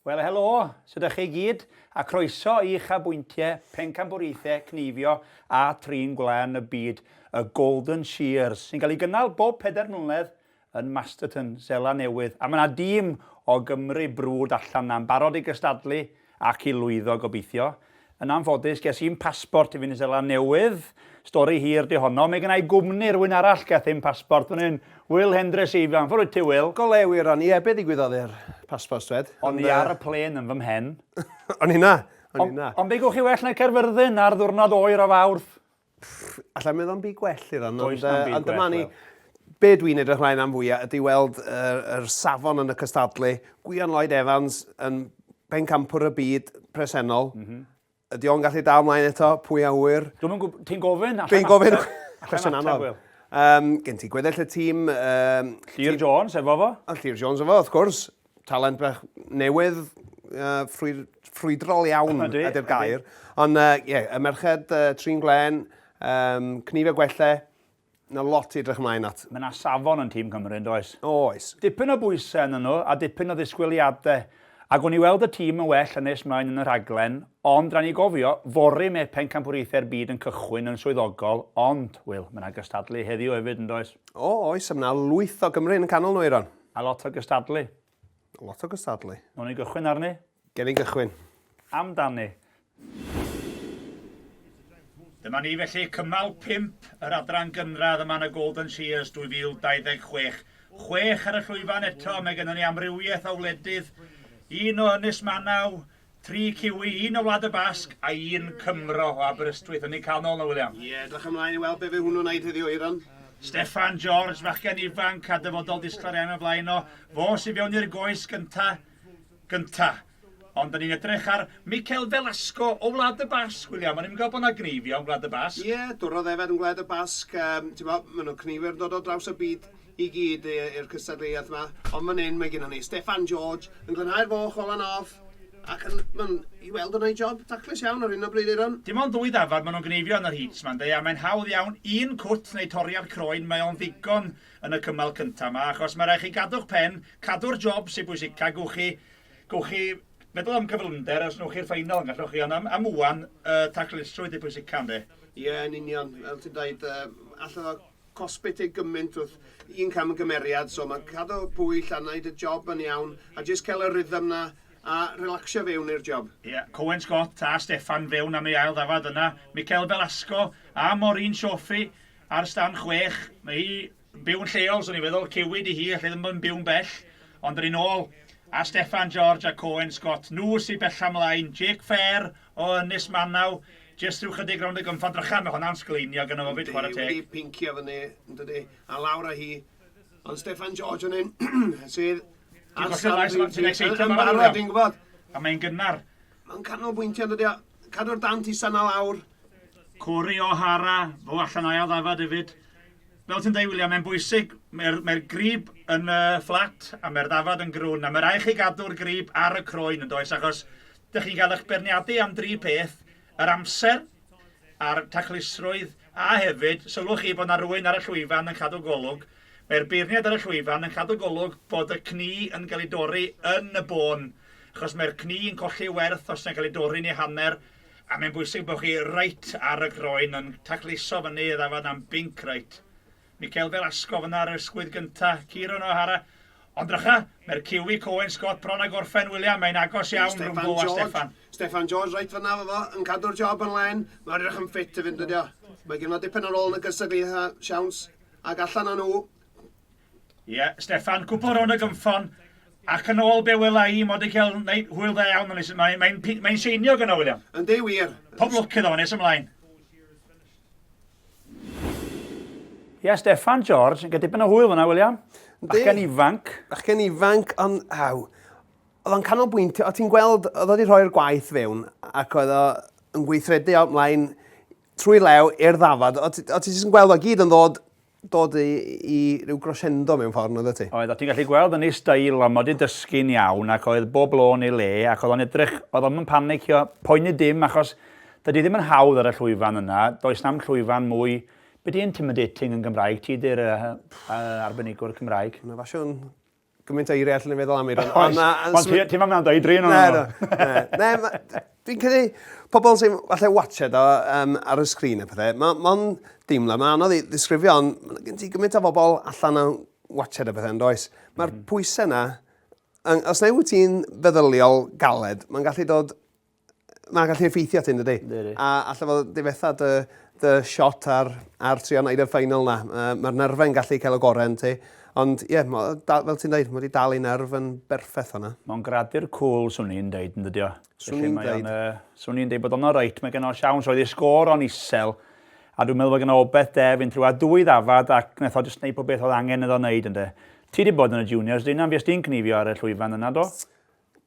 Wel, helo, sut ydych chi gyd? A croeso i uchafbwyntiau pencampwriaethau cneifio a trin gwlân y byd, y Golden Shears, sy'n cael ei gynnal bob pedair mlynedd yn Masterton, Seland Newydd. A mae yna dîm o Gymru brwd allan yna'n barod i gystadlu ac i lwyddo gobeithio. Yn anffodus, ges i'm pasbort i fynd i Seland Newydd. Stori hir 'di honno. Mae gynna i gwmni rhywun arall gath ddim pasbort fan hyn. Wil Hendrys Ifan. Ffor wyt ti, Wil? Go lew wir o'n i. Ie, be ddigwyddodd i'r pasbort, dwed? O'n i ar y plên yn fy mhen. O'n i 'na. O'n i 'na. Ond be gewch chi well na Caerfyrddin ar ddiwrnod oer o Fawrth? Alla i meddwl am byd gwell iddo, ond, Does na'm byd ond dyma gwell, ni. Wil. Be dwi'n edrych mlaen am fwyaf ydy weld yr, yr safon yn y cystadlu. Gwion Lloyd Evans yn bencampwr y byd presennol. Mm -hmm. Ydy o'n gallu dal mlaen eto? Pwy a ŵyr? Dwi'm yn gwb... Ti'n gofyn? Dwi'n gofyn. Cwestiwn anodd. Um, gen ti gweddill y tîm... Um, Llyr Jones efo fo. A Llyr Jones efo, wrth gwrs. Talent bach newydd, uh, ffrwydrol iawn ydy'r gair. Ond ie, uh, yeah, y merched uh, Trin Glen, um, Cnifio Gwelle, na lot i edrych ymlaen at. Mae yna safon yn tîm Cymru, yn does? Oes. Dipyn o bwysau yn nhw a dipyn o ddisgwyliadau. A gwn i weld y tîm yn well yn nes mlaen yn y rhaglen, ond rhaid ni gofio, fory mae Pencampwriaethau'r Byd yn cychwyn yn swyddogol, ond, Wil, mae yna gystadlu heddiw hefyd, yn does? O, oes, a mae yna lwyth o Gymru yn y canol nhw, Eiron. A lot o gystadlu. Lot o gystadlu. Nawn ni gychwyn arni? Gen i gychwyn. Amdani. Dyma ni felly, cymal 5 yr adran gynradd yma yn y Golden Shears 2026. Chwech ar y llwyfan eto, mae gennym ni amrywiaeth o wledydd, un o Ynys Manaw, Tri Ciwi, un o Wlad y Basg a un Cymro o Aberystwyth. O'n ni'n cael nôl 'na, William. Ie, edrych ymlaen i weld be fydd hwnnw'n neud heddiw, Eiron. Steffan George, fachgen ifanc a dyfodol disglair iawn o flaen o. Fo sy'n fewn i'r goes gynta, gynta. Ond da ni'n edrych ar Mikel Velasco o Wlad y Basg, William. O'n i'n gwybod bod 'na gneifio yn Gwlad y Basg. Ie, dwr o ddefed yn Gwlad y Basg. Um, ti'n bo, maen nhw'n cneifio'n dod o draws y byd i gyd i'r cystadleuaeth 'ma, ond fan hyn mae gennon ni Steffan George yn glanhau'r foch olan off ac yn, mae'n i weld yn ei job taclus iawn ar hyn o bryd, Eiron. Dim ond ddwy ddafad maen nhw'n gneifio yn yr heats 'ma ynde, a mae'n hawdd iawn, un cwt neu toriad croen, mae o'n ddigon yn y cymal cynta 'ma, achos mae rhaid chi gadw'ch pen, cadw'r job sy'n bwysica, gewch chi, gewch chi feddwl am gyflymder os wnewch chi'r final yn gallwch chi, ond am, am ŵan, y taclusrwydd yw pwysica ynde. Ie, yn union, fel ti'n dweud, uh, allan o cosbi ti gymaint wrth un camgymeriad, so mae'n cadw pwyll a wneud y job yn iawn, a jyst cael y rhythm 'na a relaxio fewn i'r job. Ie, Cohen Scott a Steffan fewn am ei ail ddafad yna, Mikel Velasco a Maureen Shofi ar stand 6, mae hi yn byw'n lleol, swn i'n feddwl, Ciwi 'di hi, allai ddim bod yn byw'n bell, ond dyn ni'n ôl a Steffan George a Cohen Scott, nhw sy'n bella mlaen, Jake Fair o Ynys Manaw, Jyst rhyw chydig rownd y gynffon drycha, mae honna'n sgleinio gynno fo 'fyd, chwarae teg. Yndi, wedi pincio fyny, yn dydi, a lawr â hi. Ond Steffan George yn un sydd ar safle Ti'n exeitio yn barod, dwi'n gwybod. A mae'n gynnar. Mae'n canolbwyntio, yn dydi, cadw'r dant isa na lawr. Corey O'Hara, fo allan ail ddafad hefyd. Fel ti'n dweud, William, mae'n bwysig, mae'r mae grib yn uh, fflat a mae'r ddafad yn grwn, a mae rhaid chi gadw'r grib ar y croen yn does, achos Dych chi'n cael eich beirniadu am dri peth, yr amser, a'r taclusrwydd, a hefyd, sylwch chi bod 'na rywun ar y llwyfan yn cadw golwg, mae'r beirniad ar y llwyfan yn cadw golwg bod y cni yn cael ei dorri yn y bôn, achos mae'r cni yn colli werth os yna'n cael ei dorri'n ei hanner, a mae'n bwysig bod chi reit ar y groen yn tacluso fyny y ddafad am binc reit. Mikel Velasco fyna ar yr ysgwydd gynta, Kieran O'Hara. Ond drycha, mae'r Kiwi Cohen Scott bron a gorffen, William, mae'n agos iawn rhwng fo a Steffan. Steffan George reit fyna efo fo, yn cadw'r job yn len. Mae'n edrych yn ffit hefyd, dydy o. Mae gen fo dipyn ar ôl yn y gystadlaethau, siawns, ac allan â nhw. Ie, yeah, Steffan, cwpl rownd y gynffon, ac yn ôl be wela i, mod i cael hwyl dda iawn, mae'n mae, mae, mae seinio gyda William. Yndi, wir. Pob lwc iddo, nes ymlaen. Ie, Steffan George, yn cael dipyn o hwyl fyna, William. Bachgen ifanc. Bachgen ifanc, ond aw, oedd o'n canolbwyntio, o ti'n gweld, oedd o wedi rhoi'r gwaith fewn, ac oedd o yn gweithredu o mlaen trwy lew i'r ddafad. O ti jyst yn gweld o gyd yn ddod dod i, i ryw grosendo mewn ffordd, oedd ti? Oedd, o ti'n gallu gweld yn ei steil, ond mod i dysgu'n iawn, ac oedd bob lôn ei le, ac oedd o'n edrych, oedd o'n panicio, poeni dim, achos Dydy ddim yn hawdd ar y llwyfan yna, does na'm llwyfan mwy, be di intimidating yn Gymraeg? Ti di'r uh, uh, arbenigwr Cymraeg. Mae'n ffasiwn gymaint o eiriau allan i feddwl am Eiron. Oes, ond ti, ti'n mynd dweud drin o'n nhw. Na, na, na. Dwi'n credu, pobl sy'n falle watched o um, ar y sgrin a pethau, mae'n ma deimlad, mae'n anodd i ddisgrifio, ond mae gen ti gymaint o bobl allan yn watched a pethau, yn does? Mae'r mm. pwysau yna, os na wyt ti'n feddyliol galed, mae'n gallu dod mae'n gallu effeithio ti, yndydi? Ydy. A alla fod difetha dy, dy shot ar, ar trio wneud y final na. Uh, Mae'r nerfau'n gallu cael y gorau yn ti. Ond ie, yeah, fel ti'n dweud, mae wedi dal ei nerf yn berffaith hwnna. Mae'n gradu'r cwl, swn i'n deud, yn dydio. Swn i'n deud. Uh, swn i'n deud bod o'n reit, mae gen o siawns oedd ei sgôr o'n isel, a dwi'n meddwl bod gen o obeth de, fynd trwy a dwy ddafad ac wnaeth o jyst wneud pob beth oedd angen iddo wneud, ynde. Ti wedi bod yn y juniors, Dina, fues ti'n cnifio ar y llwyfan yna, do?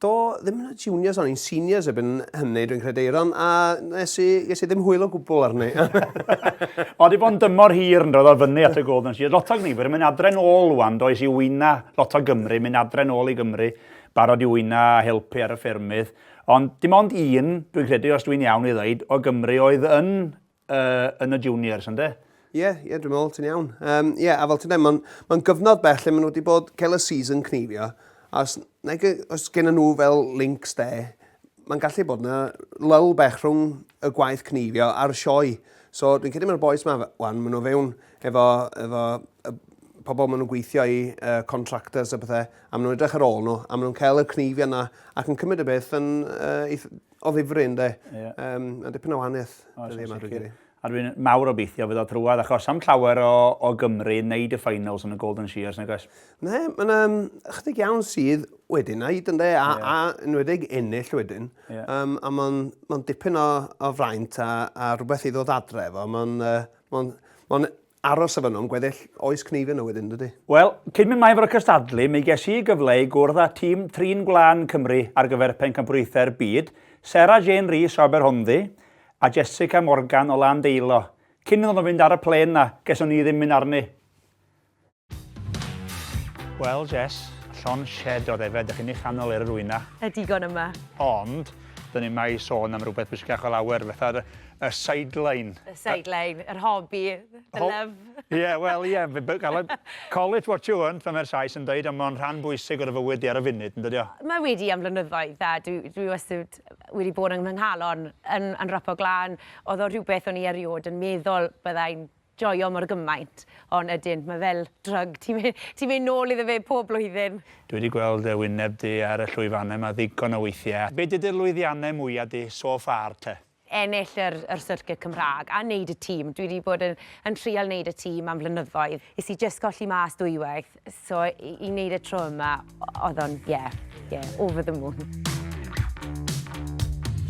Do, ddim yn y juniors, o'n i'n seniors erbyn hynny, dwi'n credu, Eiron, a nes i, ges i ddim hwyl o gwbl arni. O, di bod yn dymor hir yn dod o fyny at y Golden Shears. Lot o gneifwyr yn mynd adre nôl wan, does, i wyna, lot o Gymru, mynd adre nôl i Gymru, barod i wyna a helpu ar y ffermydd. Ond dim ond un, dwi'n credu, os dwi'n iawn i ddeud, o Gymru oedd yn uh, yn y juniors, ynde? Ie, yeah, ie, yeah, dwi'n meddwl, ti'n iawn. Um, ie, yeah, a fel ti'n dweud, mae'n ma gyfnod bell lle maen nhw wedi bod cael y season cnifio, a os, nag, os gen nhw fel links de, mae'n gallu bod yna lull bech rhwng y gwaith cnifio a'r sioe. So dwi'n credu mae'r boys ma, wan, maen nhw fewn efo, efo y pobl maen nhw'n gweithio i, uh, contractors a pethau, a maen nhw'n edrych ar ôl nhw, a maen nhw'n cael y cnifio yna, ac yn cymryd y beth yn uh, o ddifri, ynde? Ie. Um, a dipyn o wahaniaeth dyddiau yma, dwi'n credu. A dwi'n mawr obeithio fydd o trwad, achos am llawer o, o Gymru yn neud y finals yn y Golden Shears, nag oes? Ne, mae'n um, ychydig iawn sydd wedi wneud, ynde, a, yeah. a enwedig ennill wedyn. Yeah. Um, a mae'n ma dipyn o, o fraint a, a rhywbeth i ddod adre efo. Mae'n uh, ma ma aros efo nhw am gweddill oes cneifio nhw wedyn, dydy? Wel, cyn mynd mlaen efo'r cystadlu, mi ges i gyfle i gwrdd â tîm Trin Gwlân Cymru ar gyfer Pencampwriaethau'r Byd, Sarah Jane Rees o Aberhonddu a Jessica Morgan o Landeilo. Cyn iddyn nhw fynd ar y plên 'na, geson ni ddim mynd arni. Wel, Jess, llond shed o ddefed, dych chi'n ei chanol ar yr wyna. Y digon yma. Ond, dyn ni yma i sôn am rhywbeth bwysicach o lawer, fatha'r y sideline. Y sideline, yr hobi, the love. Ie, yeah, wel, ie, yeah, call it what you want, fel mae'r Sais yn dweud, ond mae'n rhan bwysig o'r fywyd di ar y funud, yn dydi o? Mae wedi am flynyddoedd, a dwi, dwi wastad wedi bod yng nghalon yn, yn rapo glân. Oedd o rhywbeth o'n i erioed yn meddwl byddai'n joio mor gymaint, ond ydyn, mae fel drug, ti'n mynd, ti mynd nôl iddo fe pob blwyddyn. Dwi wedi gweld dy wyneb di ar y llwyfannau 'ma ddigon o weithiau. Be 'di dy lwyddiannau mwya di so far te? Ennill yr, yr circuit Cymraeg a neud y tîm. Dwi wedi bod yn, yn trial neud y tîm am flynyddoedd. Is i just golli mas dwywaith, so i, i neud y tro yma, oedd o'n, yeah, yeah, over the moon.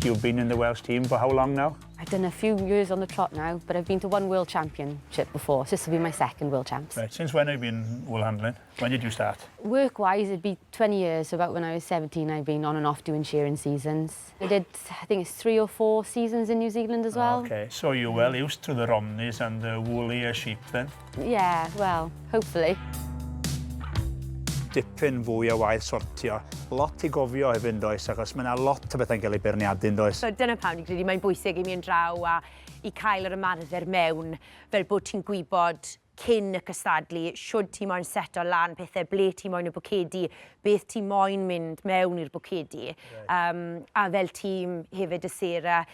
You've been in the Welsh team for how long now? I've done a few years on the trot now, but I've been to one World Championship before, so this will be my second World Champs. Right, since when have you been wool handling? When did you start? Work-wise, it'd be 20 years, so about when I was 17, I've been on and off doing shearing seasons. I did, I think it's three or four seasons in New Zealand as well. Okay, so you're well used to the Romneys and the woollier sheep then? Yeah, well, hopefully. Dipyn fwy o waith sortio. Lot i gofio hefyd, does, achos mae yna lot o bethau'n cael eu beirniadu, does? So dyna pam ni'n credu mae'n bwysig i mi yn draw a i cael yr ymarfer mewn fel bod ti'n gwybod cyn y cystadlu, shwd ti moyn seto lan pethau, ble ti moyn y bwcedi, beth ti moyn mynd mewn i'r bwcedi. Right. Um, a fel tîm hefyd y Sarah,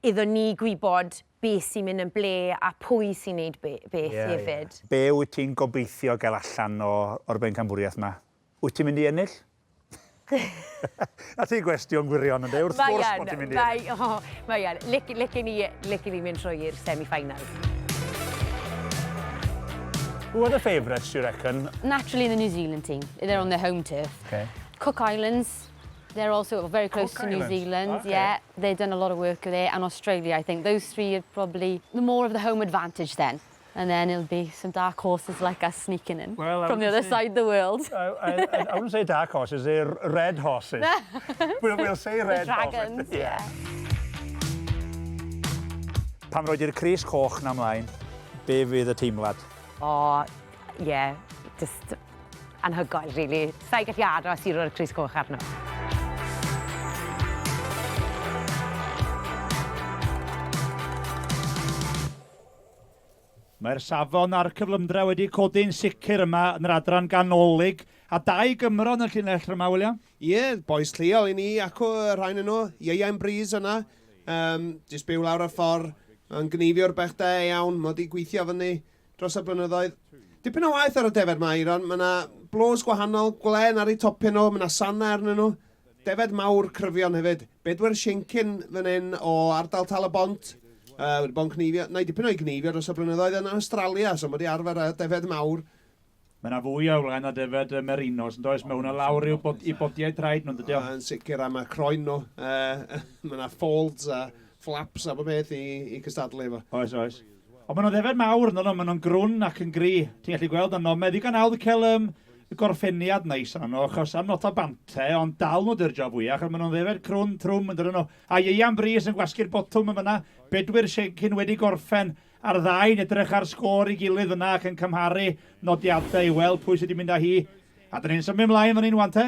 iddo ni gwybod beth sy'n mynd yn ble a pwy sy'n neud be, beth yeah, hefyd. Yeah. Be wyt ti'n gobeithio gael allan o, o'r bencampwriaeth yma? Wyt ti'n mynd i ennill? Na ti gwestiwn gwirion ynde, wrth gwrs bod ti'n mynd i ennill. Mae, oh, mae yn. Licen i, licen i mynd trwy i'r semi-finals. Who are the favourites, do you reckon? Naturally, the New Zealand team. They're on their home turf. Okay. Cook Islands, they're also very close Cook to New Islands. Zealand. Okay. Yeah, they've done a lot of work there. And Australia, I think. Those three are probably the more of the home advantage then. And then it'll be some dark horses like us sneaking in Well, I from the wouldn't other say- side of the world. I, I, I wouldn't say dark horses, they're red horses. we'll, we'll say red the dragons, horses. yeah. Pam roi di'r crys coch na mlaen, be fydd y teimlad? O, ie, yeah, just anhygoel, really. Sa'i gallu aros i roi'r crys coch arno. Mae'r safon a'r cyflymdra wedi codi'n sicr yma yn yr adran ganolig. A dau Gymro yn y llinell yma, William? Ie, bois lleol i ni acw y rhain yn nhw. Ieuan Breeze yna. Um, jyst byw lawr y ffordd. Yn gneifiwr bech da iawn. Mae wedi gweithio fyny dros y blynyddoedd. Dipyn o waith ar y defed ma, Eiron. Mae yna blos gwahanol, gwlen ar eu topiau nhw, mae yna sanau arnyn nhw. Defed mawr cryfion hefyd. Bedwyr Siencyn fan hyn o ardal Tal y Bont. Uh, wedi bod yn cneifio, neu dipyn o'i gneifio dros y blynyddoedd yn Australia, so mae wedi arfer â defed mawr. Mae yna fwy o wlen na defed y merinos, yn does? Mae hwnna lawr i'w bod, i bodiau traed nhw'n dydio? Yn sicr, a mae croen nhw. Uh, mae yna folds a flaps a bob beth i, i cystadlu efo. Oes, oes. Ond maen nhw'n ddefed mawr, yn nhw, maen nhw'n grwn ac yn gry. Ti'n gallu gweld yno, mae ddigon hawdd cael um, gorffeniad neis arno nhw, achos am lot o bante, ond dal nhw dy'r job fwyaf, achos maen nhw'n ddefed crwn trwm yn dydyn nhw. A Ieuan Brys yn gwasgu'r botwm yn fyna, Bedwyr Siencyn wedi gorffen, a'r ddau'n edrych ar sgôr i gilydd yna ac yn cymharu nodiadau i weld pwy sydd wedi mynd â hi. A dyn ni'n symud ymlaen fan hyn wan te.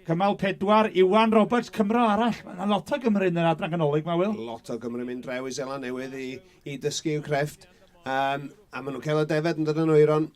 Cymal 4, Iwan Roberts, Cymro arall. Mae yna lot o Gymru yn yr adran ganolig ma, Wil. Lot o Gymru mynd draw i Seland Newydd i, i dysgu i'w crefft. Um, a maen nhw'n cael y defed yn dod yn oeron.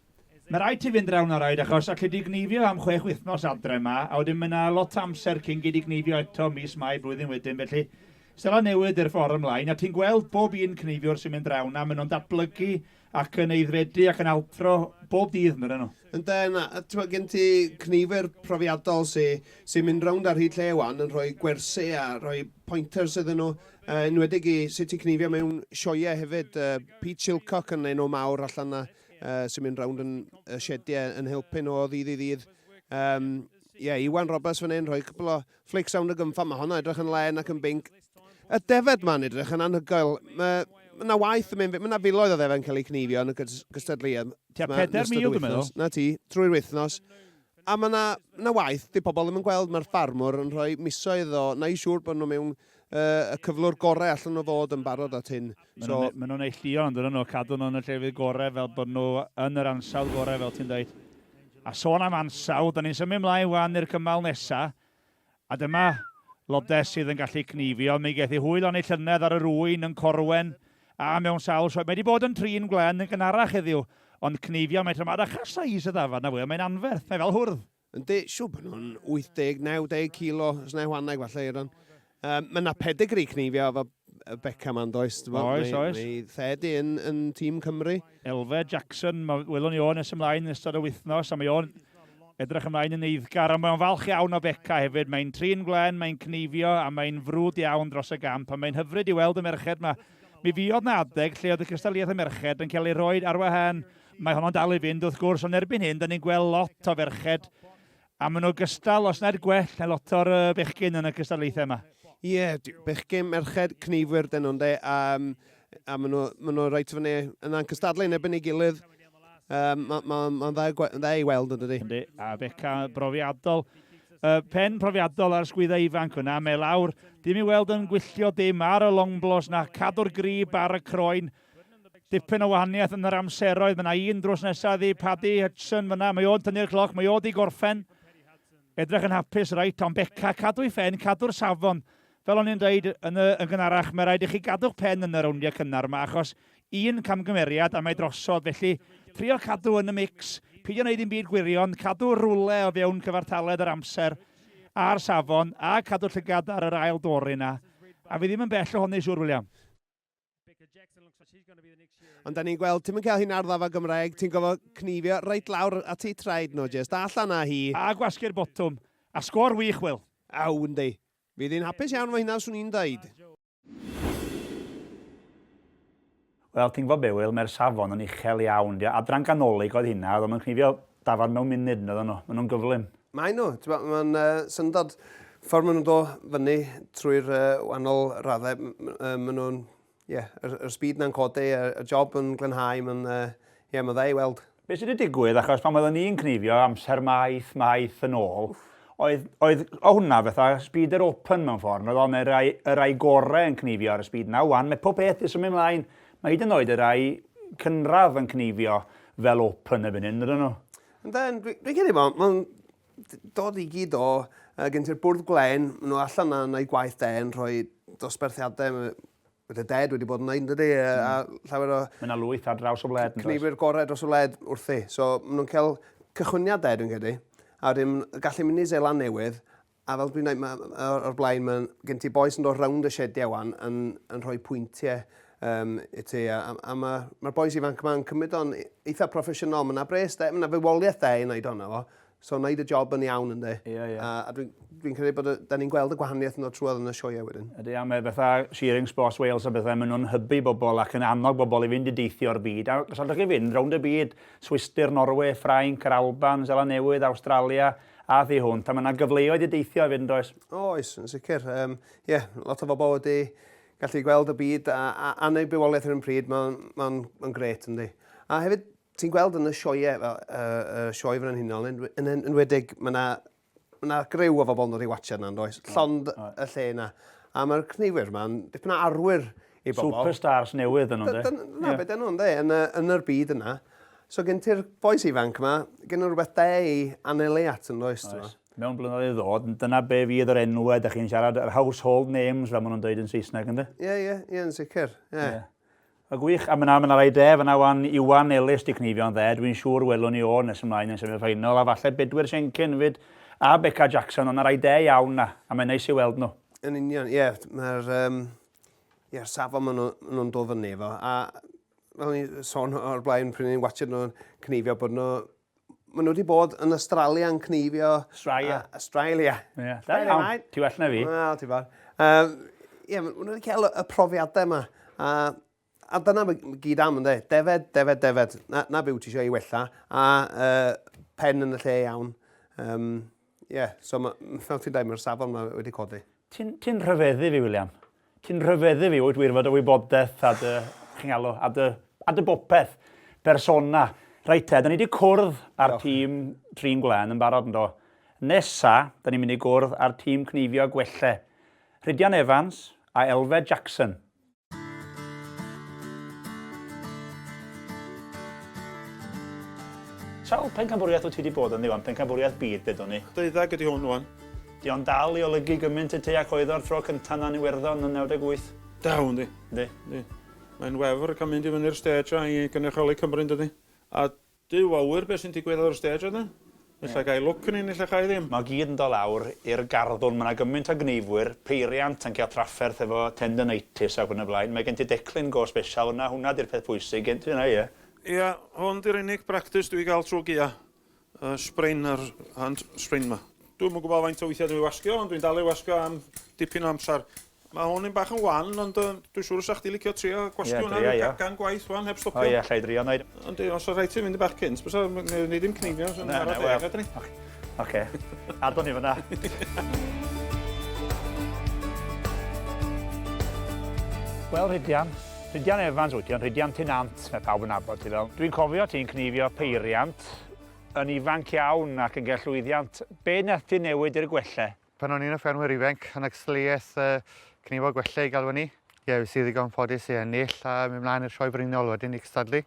Mae rhaid ti fynd draw na raid, achos allu di gneifio am chwech wythnos adre yma, a wedyn mae yna lot o amser cyn gyd i gneifio eto mis Mai blwyddyn wedyn, felly Seland Newydd yw'r ffordd ymlaen, a ti'n gweld bob un cneifiwr sy'n mynd draw na, maen nhw'n datblygu ac yn aeddfedu ac yn altro bob dydd, yn nhw. Ynden, a ti'n gen ti cneifwyr profiadol sy'n sy mynd rownd ar hyd lle wan yn rhoi gwersi a rhoi pointers iddyn nhw, uh, enwedig i sut i cneifio mewn sioeau hefyd. Uh, Pete Chilcock yn enw mawr allan na, uh, sy'n mynd rownd yn y siediau yn helpu nhw o ddydd i ddydd. Um, yeah, Iwan Roberts fan hyn, rhoi cwpl o flics rownd y gynffa. Mae hwnna edrych yn len ac yn binc. Y defed ma'n edrych yn anhygoel. Mae yna waith yn mynd, mae yna filoedd o ddefed yn cael eu cneifio yn y gystadleuaeth. Tua 4,000 dwi'n meddwl. Na ti, trwy'r wythnos. A mae yna, yna waith, di pobl ddim yn gweld, mae'r ffarmwr yn rhoi misoedd o, na i siŵr bod nhw mewn uh, y cyflwr gorau allan nhw fod yn barod at hyn. Maen so, nhw'n nhw neilltuo, ond nhw, cadw nhw yn y llefydd gorau fel bod nhw yn yr ansawdd gorau, fel ti'n dweud. A sôn am ansawdd, da ni'n symud ymlaen wan i'r cymal nesa, a dyma lodes sydd yn gallu cneifio. Mi gaeth hi hwyl arni llynedd ar yr ŵyn yn Corwen a mewn sawl sioe. Mae wedi bod yn trin gwlen yn gynharach heddiw, ond cneifio mae tro 'ma. A chas seis y ddafad 'na fwy, mae'n anferth, mae fel hwrdd. Yndi, siŵr bod nhw'n 80, 90 kilo, os na chwaneg falle, Euron. Um, mae yna pedigree cneifio efo Beca ma'n does? Oes, oes. Mae Thedi yn, yn tîm Cymru. Elfed Jackson, ma, welwn ni o nes ymlaen yn ystod y wythnos, a mae o'n edrych ymlaen yn eiddgar, a mae o'n falch iawn o Beca hefyd. Mae'n trin gwlen, mae'n cneifio, a mae'n frwd iawn dros y gamp, a mae'n hyfryd i weld y merched ma. Mi fuodd na adeg lle oedd y cystadleuaeth y merched yn cael ei roi ar wahân. Mae honno'n dal i fynd wrth gwrs, ond erbyn hyn, da ni'n gweld lot o ferched A maen nhw gystal, os nad gwell, na lot o'r bechgyn yn y cystadlaethau yma. Ie, yeah, bechgyn, merched, cneifwyr dyn nhw'n de. Um, a maen nhw, maen nhw reit fyny yna'n cystadlu yn erbyn ei gilydd. Um, Mae'n ma, ma dda, dda i weld yn dydy. Yndi, a Beca brofiadol. Uh, pen profiadol ar sgwyddau ifanc hwnna, mae lawr, dim i weld yn gwylltio dim ar y longblos na, cadw'r grib ar y croen, Dipyn o wahaniaeth yn yr amseroedd. Mae yna un drws nesaf iddi, Paddy Hudson fyna. Mae o'n tynnu'r cloc, mae o di gorffen. Edrych yn hapus, reit, ond Beca, cadw'i phen, cadw'r safon. Fel o'n i'n dweud yn, y, yn gynharach, mae rhaid i chi gadw'ch pen yn y rowndiau cynnar yma, achos un camgymeriad a mae drosodd. Felly, trio cadw yn y mix, peidio wneud dim byd gwirion, cadw rwle o fewn cyfartaledd yr amser a'r safon, a cadw llygad ar yr ail dori yna. A fi ddim yn bell ohoni, siŵr, William. Ond da ni'n gweld, ti'm yn cael hi'n arddaf a Gymraeg, ti'n gofod cnifio reit lawr at ei traed nhw, jyst allan â hi. A gwasgu'r botwm. A sgôr wych, Wil. Aw, yndi. Fydd hi'n hapus iawn efo hynna, swn i'n dweud. Wel, ti'n gwybod be, Wil, mae'r safon yn uchel iawn. Adran ganolig oedd hynna, oedd o'n cnifio dafad mewn munud, yn oedden nhw. Maen nhw'n gyflym. Maen nhw. Ti'n Mae'n uh, syndod ffordd maen nhw'n dod fyny trwy'r uh, wahanol raddau. Maen nhw'n, ie, yeah, yr, yr speed na'n codi, y, y job yn glanhau, mae'n, uh, yeah, mae'n dda i weld. Be sydd wedi digwydd, achos pan oeddwn ni'n cneifio amser maith, maith yn ôl, oedd, oedd o hwnna fatha speed yr open mewn ffordd, oedd o'n y rai, y rai gorau yn cneifio ar y speed na, wan, mae pob peth i symud ymlaen. Mae hyd yn oed y rai cynradd yn cneifio fel open erbyn hyn, ydyn nhw? Ynden, dwi'n dwi credu mae'n ma dod i gyd o, uh, gen ti'r bwrdd gwlen, maen nhw allan na yn ei gwaith de yn rhoi dosbarthiadau, mae dy dad wedi bod yn neud, dydy, mm. a llawer o... Mae yna lwyth ar draws y wled. Cneifwyr gorau dros y wled wrthi. So, maen nhw'n cael... cychwyniad de, dwi'n credu. A wedyn gallu mynd i Seland Newydd, a fel dwi'n dweud ma' o'r o'r blaen, ma' gen ti bois yn dod rownd y siediau wan yn, yn rhoi pwyntiau um, i ti, a, a, a mae'r ma bois ifanc yma'n cymryd o'n eitha proffesiynol, mae yna bres de, mae yna fywoliaeth de i wneud hwnna fo, so wneud y job yn iawn yndi. Ie, ie. A, a dwi'n dwi credu bod y, da ni'n gweld y gwahaniaeth yn dod trwodd yn y sioeau wedyn. Ydy, a mae fatha Shearing Sports Wales a bethau, maen nhw'n hybu bobl ac yn annog bobl i fynd i deithio'r byd. A os allwch chi fynd rownd y byd, Swistir, Norwy, Ffrainc, yr Alban, Seland Newydd, Awstralia, a thu hwnt, a mae yna gyfleoedd i deithio hefyd, yn does? Oes, yn sicr. Ie, yeah, lot o bobl wedi gallu gweld y byd a, a, a neud bywoliaeth ar un pryd, mae'n ma ma grêt, yndi. A hefyd, ti'n gweld yn y sioeau, fel y, y sioe frenhinol, yn, yn, yn enwedig, mae yna ma 'na griw o bobl yn dod i watsiad 'na, yn does? Llond y lle 'na. A mae'r cneifwyr 'ma'n dipyn o arwyr i bobl. Superstars newydd yn nhw, yndê? Dyna be dyn nhw, yndê, yn y, yn yr byd yna. So gen ti'r bois ifanc yma, gen nhw rhywbeth de i anelu at, yn does? Oes. Mewn blynyddoedd i ddod, dyna be fydd yr enwau, da chi'n siarad, yr household names, fel maen nhw'n dweud yn Saesneg, yndê? Ie, ie, ie, yn sicr, ie. A gwych, a ma' 'na ma' 'na rai de fan'na 'wan, Iwan Ellis 'di cneifio'n dde, dwi'n siŵr welwn ni o nes ymlaen yn semi-final, a falle Bedwyr Siencyn 'fyd, a Beca Jackson, ond 'na rai de iawn 'na, a mae'n neis i weld nhw. Yn union, ie, mae'r um, ie, safon maen nhw'n nhw dod fyny efo, a fel ni'n sôn o'r blaen pryd ni'n watchad nhw'n cneifio bod nhw Maen nhw wedi bod yn Australia yn cneifio. Australia. Australia. Ie, yeah. da iawn. Ti well na fi. Wel, ti fawr. Ie, maen nhw wedi cael y profiadau yma. A, a dyna mae gyd am, ynddo. Defed, defed, defed. Na, na byw ti eisiau ei wella. A uh, pen yn y lle iawn. Um, Ie, yeah, so ma, fel ti'n dweud, mae'r safon yma wedi codi. Ti'n ti rhyfeddu fi, William. Ti'n rhyfeddu fi, wyt wir, fod dy wybodaeth a dy, chi'n galw, a dy, a dy bopeth, persona. Reit te, da ni wedi cwrdd â'r tîm trin gwlân yn barod yn do. Nesa, da ni'n mynd i gwrdd â'r tîm cneifio gwelle. Rhydian Evans a Elfed Jackson. Sawl pencampwriaeth wyt ti wedi bod ynddi wan? Pencampwriaeth byd, dedwn ni. Deuddeg ydy hwn wan. Di o'n dal i olygu gymaint i ti ac oedd o'r tro cyntaf na'n Iwerddon yn 98? Daw, yndi. Yndi. Yndi. Mae'n wefr cael mynd i fyny'r stage a i gynrychioli Cymru, yndydi? A Duw a ŵyr beth sy'n digwydd ar y stage yna. Ella ga i lwc yn un, ella cha i ddim. Mae o gyd yn dod lawr i'r garddwn, mae 'na gymaint o gneifwyr, peiriant yn cael trafferth efo tendonitis ac yn y blaen. Mae gen ti declyn go sbesial yna, hwnna 'di'r peth pwysig gen ti yna, ie? Ia, hwn 'di'r unig bractis dwi gael trwy gia, y sprain a'r hand sprain 'ma. Dwi'm yn gwybod faint o weithiau dwi'n wasgio, ond dwi'n dal i wasgio am dipyn o amser. Mae hwn un bach yn wan, ond uh, dwi'n siŵr sa chdi licio trio gwasgu hwnna yeah, yeah. gan gwaith wan, heb stopio. O ie, allai drio wneud. Yndi, os oes rhaid ti fynd i bach cynt, bysa, ni ddim cneifio, so Na, na, wel. Oce, adon ni fyna. Wel, Rhydian, Rhydian Evans wyt ti, ond Rhydian Tynant, mae pawb yn nabod ti fel. Dwi'n cofio ti'n cneifio peiriant yn ifanc iawn ac yn cael llwyddiant. Be nath ti newid i'r gwelle? Pan o'n i'n y ffermwyr ifanc yn y cystadleuaeth cnifo gwellau i galw ni, ie, yeah, i ddigon ffodus i ennill a mynd mlaen i'r sioe brenhinol wedyn i cystadlu.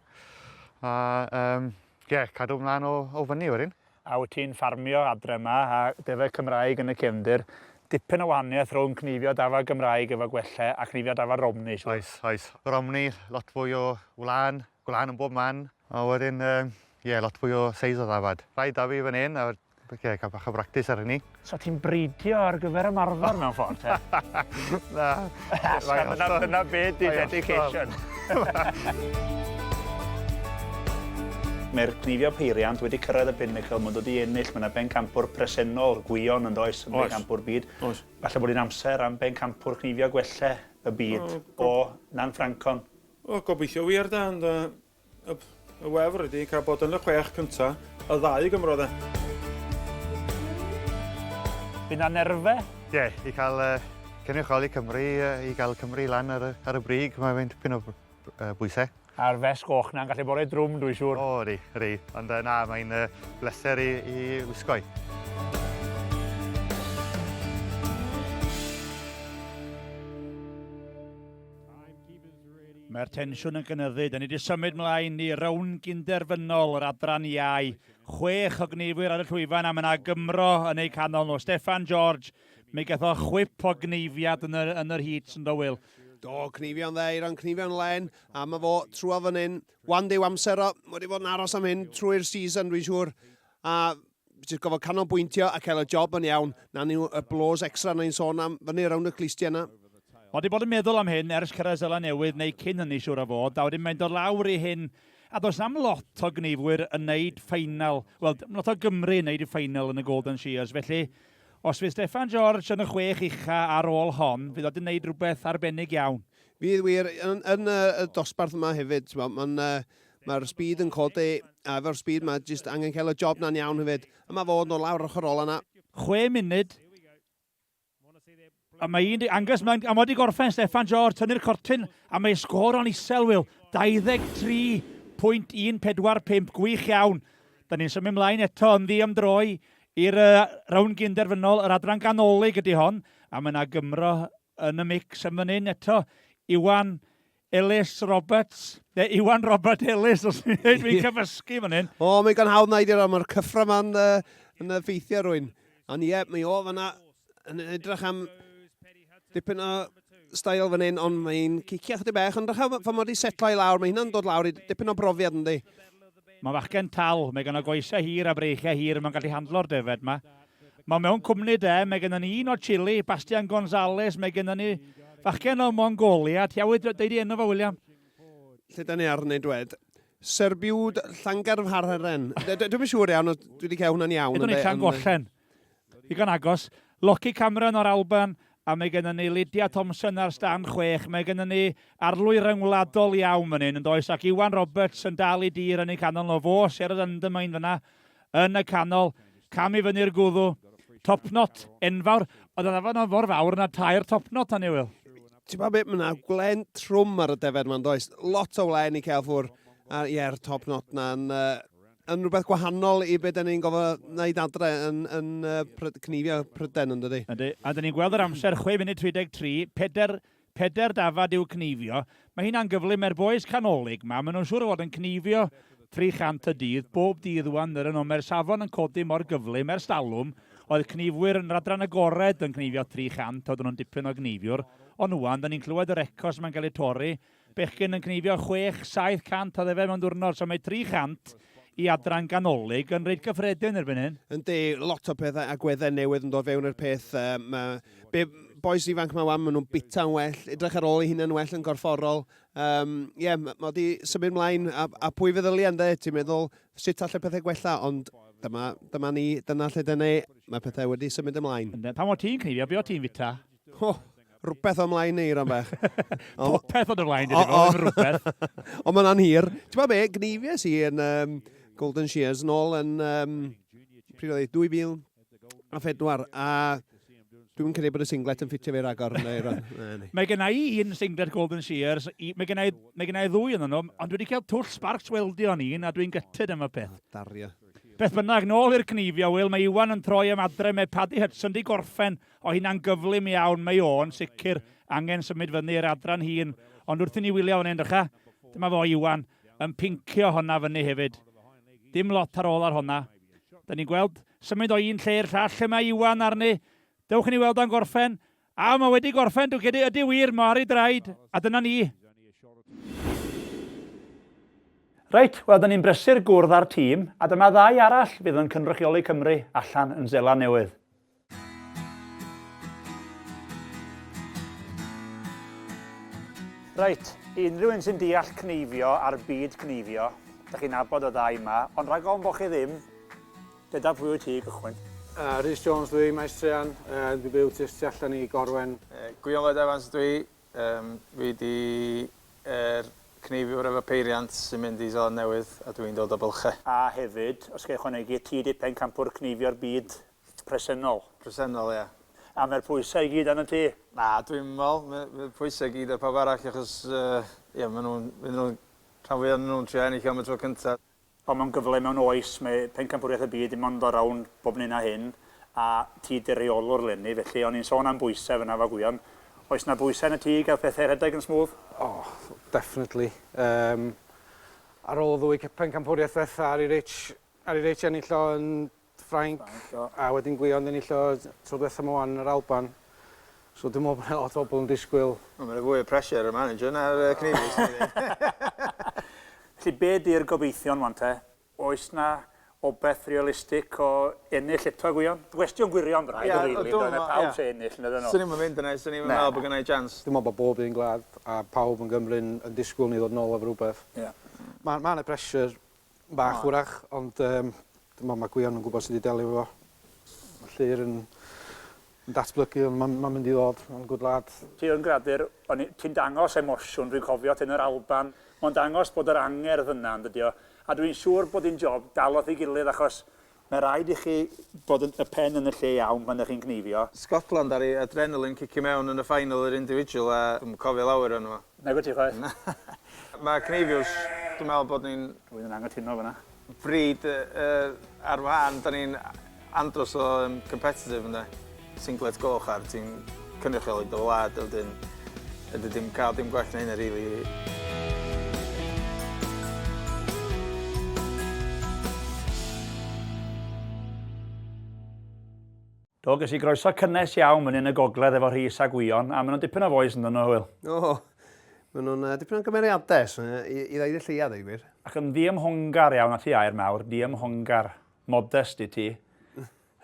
A um, yeah, cadw mlaen o, o fyny wedyn. A wyt ti'n ffarmio adre yma a defaid Cymraeg yn y cefndir. Dipyn o wahaniaeth rhwng cnifio dafad Gymraeg efo gwellau a cnifio dafad Romney, siŵr. Oes, oes. Romney, lot fwy o wlân, gwlân yn bob man. A wedyn, ie, um, yeah, lot fwy o seis o ddafad. Rhaid da fi fan hyn, a Oce, cael bach o bractis ar hynny. So ti'n bridio ar gyfer ymarfer mewn ffordd, te? Na. Dyna, dyna be di dedication. Mae'r cnifio peiriant wedi cyrraedd y pinnacle, mae'n dod i ennill, mae yna bencampwr presennol, Gwion yn does, yn bencampwr byd. Oes. Falle bod hi'n amser am bencampwr cnifio gwelle y byd o, o Nan Ffrancon. O, gobeithio wir da, ond Y, y wefr ydi cael bod yn y chwech cynta, y ddau Gymro de. Bydd na nerfe? Ie, yeah, i cael uh, cynrychioli Cymru, uh, i gael Cymru lan ar, ar y brig, mae'n mynd tipyn o uh, bwysau. A'r fes goch na'n gallu bod reit drwm, dwi'n siŵr. O, ydi, ydi. Ond uh, na, mae'n uh, bleser i, i wisgoi. Mae'r tensiwn yn gynyddu. Da ni wedi symud mlaen i rownd gynderfynol yr adran iau. Chwech o gneifwyr ar y llwyfan a mae yna Gymro yn eu canol nhw. Steffan George, mi gath o chwip o gneifiad yn yr, yn yr heats yn do, Wil? Do, cneifio'n dde, Eiron, cneifio'n len, a mae fo trwa fan hyn. Wan diw amser o, mae wedi bod yn aros am hyn trwy'r season, dwi'n siŵr. A jyst gofod canolbwyntio a cael y job yn iawn. Na ni y blows extra na ni'n sôn am fyny rownd y clustiau yna. Wel, 'di bod yn meddwl am hyn ers cyrraedd Seland Newydd neu cyn hynny siŵr o fod, a wedyn mae'n dod lawr i hyn, a does na'm lot o gneifwyr yn neud ffeinal, wel, lot o Gymry yn neud y ffeinal yn y Golden Shears, felly os fydd Steffan George yn y chwech ucha ar ôl hon, fydd o 'di neud rhywbeth arbennig iawn. Fydd wir, yn, yn y, y dosbarth yma hefyd, mae'n Mae'r speed yn codi, a efo'r speed mae jyst angen cael y job na'n iawn hefyd. A mae fod nôl lawr ochr ola na. Chwe munud. A mae un... Angus, mae'n, a mae wedi gorffen Steffan George, tynnu'r cortyn, a mae sgôr o'n isel, Will. 23.145, gwych iawn. Da ni'n symud ymlaen eto yn ddi-ymdroi i'r uh, rownd gynderfynol, yr adran ganolig ydy hon, a mae yna Gymro yn y mix yn fan hyn eto. Iwan Ellis Roberts, neu Iwan Robert Ellis, os ni'n dweud, dwi'n cyfysgu fan hyn. O, mae'n gan hawdd na i dir, mae'r cyffro ma'n uh, yn effeithio rwy'n. Ond ie, mae o fanna yn edrych am dipyn o stael fan hyn, ond mae'n cicio chydig bach, ond edrych am fod wedi setlo i lawr, mae hynna'n dod lawr i dipyn o brofiad yndi. Mae fachgen tal, mae gan o goesau hir a breichiau hir, mae'n gallu handlo'r defed ma. Mae mewn cwmni de, mae gennym ni un o Chile, Bastian Gonzalez, mae gennym ni fachgen o Mongolia, ti awydd deud i enw fo, William? Lle da ni arni dwed? Serbiwd Llangarfharren. Dwi'm yn siŵr iawn os dwi wedi cael hwnna'n iawn. Ydyn ni Llangollen. Digon agos. Lockie Cameron o'r Alban, a mae gennym ni Lydia Thompson ar stand 6. Mae gennym ni arlwy ryngwladol iawn fan hyn, yn does? Ac Iwan Roberts yn dal i dir yn ei canol nhw. Fo, Sherrod Undermine fyna, Yn y canol, cam i fyny'r gwddw, topknot enfawr. Oedd y ddafad yna mor fawr na tair topknot arni, Wil. Ti'n gwybod beth, mae yna gwlen trwm ar y defed ma'n does. Lot o wlen i cael ffwr. A ie'r topknot na'n uh, yn rhywbeth gwahanol i beth da ni'n gofio wneud adre yn, yn uh, pryd, cnifio Prydain yn dydi? Ydy, a da ni'n gweld yr amser 6 munud 33, 4, Peder dafad i'w cneifio. Mae hynna'n gyflym, mae'r bois canolig 'ma, maen nhw'n siŵr o fod yn cneifio 300 y dydd, bob dydd ŵan, ddydyn nhw. Mae'r safon yn codi mor gyflym. Ers talwm, oedd cneifwyr yn yr adran agored yn cneifio 300, oedden nhw'n dipyn o gneifiwr. Ond ŵan, 'da ni'n clywed yr ecos 'ma'n cael eu torri, bechgyn yn cneifio 6, 700 o ddefed mewn diwrnod, so mae 300 i adran ganolig yn reit gyffredin erbyn hyn. Yndi, lot o pethau, agweddau newydd yn dod fewn i'r peth. Um, be, bois ifanc ma wan, maen nhw'n bita'n well, edrych ar ôl eu hunain well yn gorfforol. Um, yeah, mae wedi symud mlaen, a, a pwy feddylia ynddo, ti'n meddwl sut alle pethau gwella, ond dyma, dyma ni, dyna lle dyna ni, mae pethau wedi symud ymlaen. Ynde, pan o ti'n cneifio, be o ti'n fita? O, rhywbeth o mlaen ni, Ron bach. Popeth o dy flaen, dydy fo, ddim rhywbeth. Ond mae'n hir. Ti'n gwybod be, gneifio si yn um, Golden Shears nôl yn, um, pryd oedd hi, 2004, a dwi'n credu bod y singlet yn ffitio fi ragor. Neu, Ron. Mae gen i un singlet Golden Shears, i, mae gen i, mae gen i ddwy yn nhw, ond dwi wedi cael twll sparks weldio yn un, a dwi'n gytid am y peth. Dario. Beth bynnag, nôl i'r cneifio, Wil, mae Iwan yn troi am adre, mae Paddy Hudson di gorffen O hynna'n gyflym iawn, mae o'n sicr angen symud fyny i'r adran hŷn, ond wrth i ni wylio fan hyn, drycha, dyma fo Iwan, yn pincio honna fyny hefyd. Dim lot ar ôl ar honna. Da ni'n gweld symud o un lle i'r llall, lle mae Iwan arni? Dewch i ni weld o'n gorffen. A, mae wedi gorffen, dwi'n credu, ydy wir, mae ar ei draed, a dyna ni. Reit, wel, da ni'n brysur gwrdd â'r tîm, a dyma ddau arall fydd yn cynrychioli Cymru allan yn Seland Newydd. Reit, i unrhyw un sy'n deall cneifio a'r byd cneifio, da chi'n nabod y ddau yma, ond rhag ofn bod chi ddim, deda pwy wyt ti i gychwyn. Uh, Rhys Jones dwi, maes trean, uh, dwi'n byw jyst tu allan i Gorwen. Uh, Gwion Lloyd Evans dwi, um, fi di er cneifiwr efo peiriant sy'n mynd i Seland Newydd a dwi'n dod o Bylchau. A hefyd, os ga i ychwanegu, ti di pencampwr cneifio'r byd Presennol. Presennol, ie. A mae'r pwysau i gyd arnat ti? Na, dwi'm yn meddwl. Mae'r pwysau i gyd ar pawb arall achos yy ie, maen nhw'n, fydden nhw'n, rhan fwya ohonyn nhw'n trio ennill o am y tro cynta. Ond mae'n gyfle mewn oes, mae Pencampwriaeth y Byd dim ond dod rownd bob hyn a hyn, a ti 'di'r rheolwr 'leni, felly o'n i'n sôn am bwysau fan'na efo Gwion. Oes 'na bwysau arnat ti i gael pethau rhedeg yn smooth? O, definitely. Yym, ar ôl y ddwy Pencampwriaeth ddiwetha, Harry Rich, Harry Rich ennill o yn Ffrainc, a wedyn Gwion enillodd tro dwetha 'ma 'wan yn yr Alban. So dwi'n meddwl bod 'na lot o bobl yn disgwyl. Wel, mae 'na fwy o pressure ar y manager na'r yy cneifys dwi'n dweud. Felly be di'r gobeithion 'wan te? Oes 'na... Obaith realistic o ennill eto, Gwion? Gwestiwn gwirion braidd, Ie, rili, dwi'n yndoedd? meddwl, Pawb ie. sy'n ennill, yn dydyn nhw? Swn i'm yn mynd yna, swn i'm yn meddwl bod gynna i chance. Dwi'n meddwl bod bob un gwlad a pawb yn Gymru'n yn disgwyl ni ddod nôl efo rhywbeth. Ie. Mae ma 'na pressure bach wrach, ond um, dwi'n meddwl mae Gwion yn gwybod sut i delio efo fo. Mae Llyr yn, yn datblygu, ond mae'n ma mynd i ddod, mae'n good lad. Ti yn gradur, o'n i- ti'n dangos emosiwn, dwi'n cofio ti yn yr Alban, mae'n dangos bod yr angerdd yna, yn dydi o. A dwi'n siŵr bod hi'n job dal wrth ei gilydd, achos mae rhaid i chi bod yn, y pen yn y lle iawn pan ydych chi'n cneifio. Scotland ar ei adrenaline cicio mewn yn y final yr individual a dwi'm yn cofio lawer ono fo. Nag wyt ti chwaith? Mae cneifiwrs, dwi'n meddwl bod ni'n Rwy'n yn anghytuno fyna. Bryd uh, ar wahân, da ni'n andros o um, competitive ynddo. Singlet goch ar, ti'n cynrychioli dy wlad, a wedyn ydy dim cael dim gwell na hynna, really. Do, ges i groeso cynnes iawn fan hyn y gogledd efo Rhys a Gwion, a maen nhw'n dipyn o fois yn dyn nhw, Wil. O, maen nhw'n uh, dipyn o gymeriadau, so, i, i ddeud y lleia, dweud gwir. Ac yn ddiymhongar iawn, a ti air mawr, diymhongar, modest i ti.